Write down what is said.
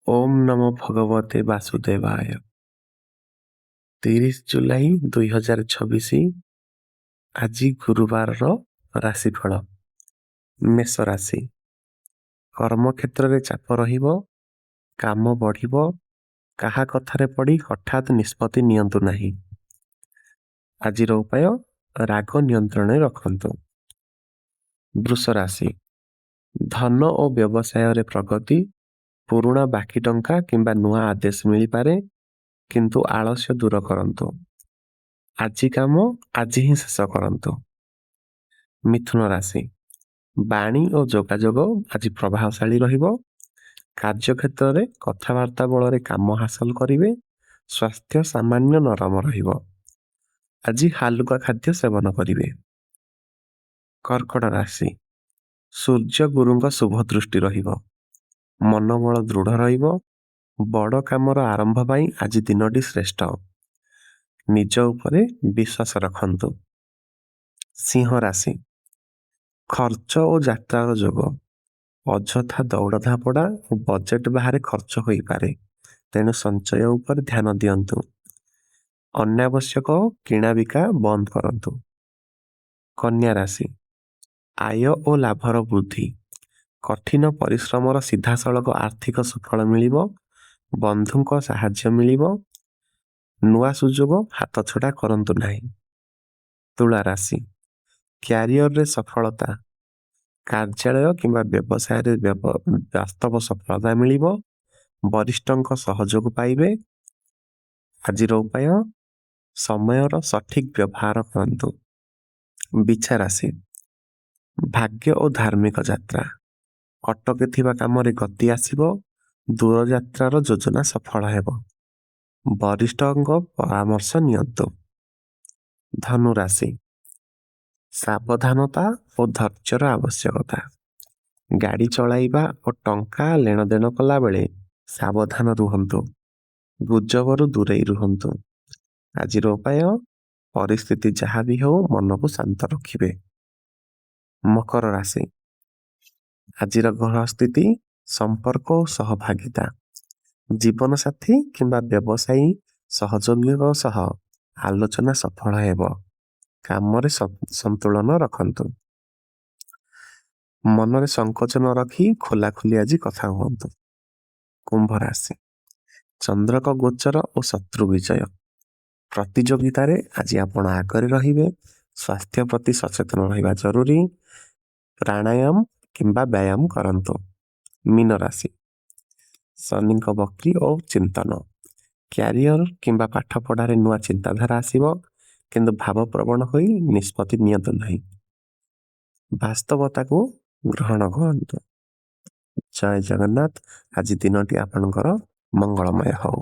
ଓମ୍ ନମୋ ଭଗବତେ ବାସୁଦେବାୟ। 30 ଜୁଲାଇ 2026, ଆଜି ଗୁରୁବାରର ରାଶିଫଳ। ମେଷ ରାଶି, କର୍ମକ୍ଷେତ୍ରରେ ଚାପ ରହିବ, କାମ ବଢ଼ିବ। କାହା କଥାରେ ପଡ଼ି ହଠାତ୍ ନିଷ୍ପତ୍ତି ନିଅନ୍ତୁ ନାହିଁ। ଆଜିର ଉପାୟ, ରାଗ ନିୟନ୍ତ୍ରଣରେ ରଖନ୍ତୁ। ବୃଷ ରାଶି, ଧନ ଓ ବ୍ୟବସାୟରେ ପ୍ରଗତି। ପୁରୁଣା ବାକି ଟଙ୍କା କିମ୍ବା ନୂଆ ଆଦେଶ ମିଳିପାରେ, କିନ୍ତୁ ଆଳସ୍ୟ ଦୂର କରନ୍ତୁ। ଆଜି କାମ ଆଜି ହିଁ ଶେଷ କରନ୍ତୁ। ମିଥୁନ ରାଶି, ବାଣୀ ଓ ଯୋଗାଯୋଗ ଆଜି ପ୍ରଭାବଶାଳୀ ରହିବ। କାର୍ଯ୍ୟକ୍ଷେତ୍ରରେ କଥାବାର୍ତ୍ତା ବଳରେ କାମ ହାସଲ କରିବେ। ସ୍ୱାସ୍ଥ୍ୟ ସାମାନ୍ୟ ନରମ ରହିବ। ଆଜି ହାଲୁକା ଖାଦ୍ୟ ସେବନ କରିବେ। କର୍କଟ ରାଶି, ସୂର୍ଯ୍ୟ ଗୁରୁଙ୍କ ଶୁଭ ଦୃଷ୍ଟି ରହିବ। ମନୋବଳ ଦୃଢ଼ ରହିବ। ବଡ଼ କାମର ଆରମ୍ଭ ପାଇଁ ଆଜି ଦିନଟି ଶ୍ରେଷ୍ଠ। ନିଜ ଉପରେ ବିଶ୍ୱାସ ରଖନ୍ତୁ। ସିଂହ ରାଶି, ଖର୍ଚ୍ଚ ଓ ଯାତ୍ରାର ଯୋଗ। ଅଯଥା ଦୌଡ଼ଧାପଡ଼ା ଓ ବଜେଟ୍ ବାହାରେ ଖର୍ଚ୍ଚ ହୋଇପାରେ, ତେଣୁ ସଞ୍ଚୟ ଉପରେ ଧ୍ୟାନ ଦିଅନ୍ତୁ। ଅନାବଶ୍ୟକ କିଣାବିକା ବନ୍ଦ କରନ୍ତୁ। କନ୍ୟା ରାଶି, ଆୟ ଓ ଲାଭର ବୃଦ୍ଧି। କଠିନ ପରିଶ୍ରମର ସିଧାସଳଖ ଆର୍ଥିକ ସୁଫଳ ମିଳିବ। ବନ୍ଧୁଙ୍କ ସାହାଯ୍ୟ ମିଳିବ। ନୂଆ ସୁଯୋଗ ହାତଛଡ଼ା କରନ୍ତୁ ନାହିଁ। ତୁଳା ରାଶି, କ୍ୟାରିୟରରେ ସଫଳତା। କାର୍ଯ୍ୟାଳୟ କିମ୍ବା ବ୍ୟବସାୟରେ ବାସ୍ତବ ସଫଳତା ମିଳିବ। ବରିଷ୍ଠଙ୍କ ସହଯୋଗ ପାଇବେ। ଆଜିର ଉପାୟ, ସମୟର ସଠିକ୍ ବ୍ୟବହାର କରନ୍ତୁ। ବିଛା ରାଶି, ଭାଗ୍ୟ ଓ ଧାର୍ମିକ ଯାତ୍ରା। ଅଟକି ଥିବା କାମରେ ଗତି ଆସିବ। ଦୂରଯାତ୍ରାର ଯୋଜନା ସଫଳ ହେବ। ବରିଷ୍ଠଙ୍କ ପରାମର୍ଶ ନିଅନ୍ତୁ। ଧନୁ ରାଶି, ସାବଧାନତା ଓ ଧୈର୍ଯ୍ୟର ଆବଶ୍ୟକତା। ଗାଡ଼ି ଚଳାଇବା ଓ ଟଙ୍କା ନେଣଦେଣ କଲାବେଳେ ସାବଧାନ ରୁହନ୍ତୁ। ଗୁଜବରୁ ଦୂରେଇ ରୁହନ୍ତୁ। ଆଜିର ଉପାୟ, ପରିସ୍ଥିତି ଯାହା ବି ହେଉ ମନକୁ ଶାନ୍ତ ରଖିବେ। ମକର ରାଶି, ଆଜିର ଗ୍ରହ ସ୍ଥିତି, ସମ୍ପର୍କ ଓ ସହଭାଗିତା। ଜୀବନସାଥୀ କିମ୍ବା ବ୍ୟବସାୟୀ ସହଯୋଗୀଙ୍କ ସହ ଆଲୋଚନା ସଫଳ ହେବ। କାମରେ ସନ୍ତୁଳନ ରଖନ୍ତୁ। ମନରେ ସଂକୋଚ ନ ରଖି ଖୋଲାଖୋଲି ଆଜି କଥା ହୁଅନ୍ତୁ। କୁମ୍ଭ ରାଶି, ଚନ୍ଦ୍ରଙ୍କ ଗୋଚର ଓ ଶତ୍ରୁ ବିଜୟ। ପ୍ରତିଯୋଗିତାରେ ଆଜି ଆପଣ ଆଗରେ ରହିବେ। ସ୍ୱାସ୍ଥ୍ୟ ପ୍ରତି ସଚେତନ ରହିବା ଜରୁରୀ। ପ୍ରାଣାୟାମ କିମ୍ବା ବ୍ୟାୟାମ କରନ୍ତୁ। ମୀନ ରାଶି, ଶନିଙ୍କ ବକ୍ରି ଓ ଚିନ୍ତନ। କ୍ୟାରିୟର କିମ୍ବା ପାଠପଢ଼ାରେ ନୂଆ ଚିନ୍ତାଧାରା ଆସିବ, କିନ୍ତୁ ଭାବପ୍ରବଣ ହୋଇ ନିଷ୍ପତ୍ତି ନିଅନ୍ତୁ ନାହିଁ। ବାସ୍ତବତାକୁ ଗ୍ରହଣ କରନ୍ତୁ। ଜୟ ଜଗନ୍ନାଥ। ଆଜି ଦିନଟି ଆପଣଙ୍କର ମଙ୍ଗଳମୟ ହଉ।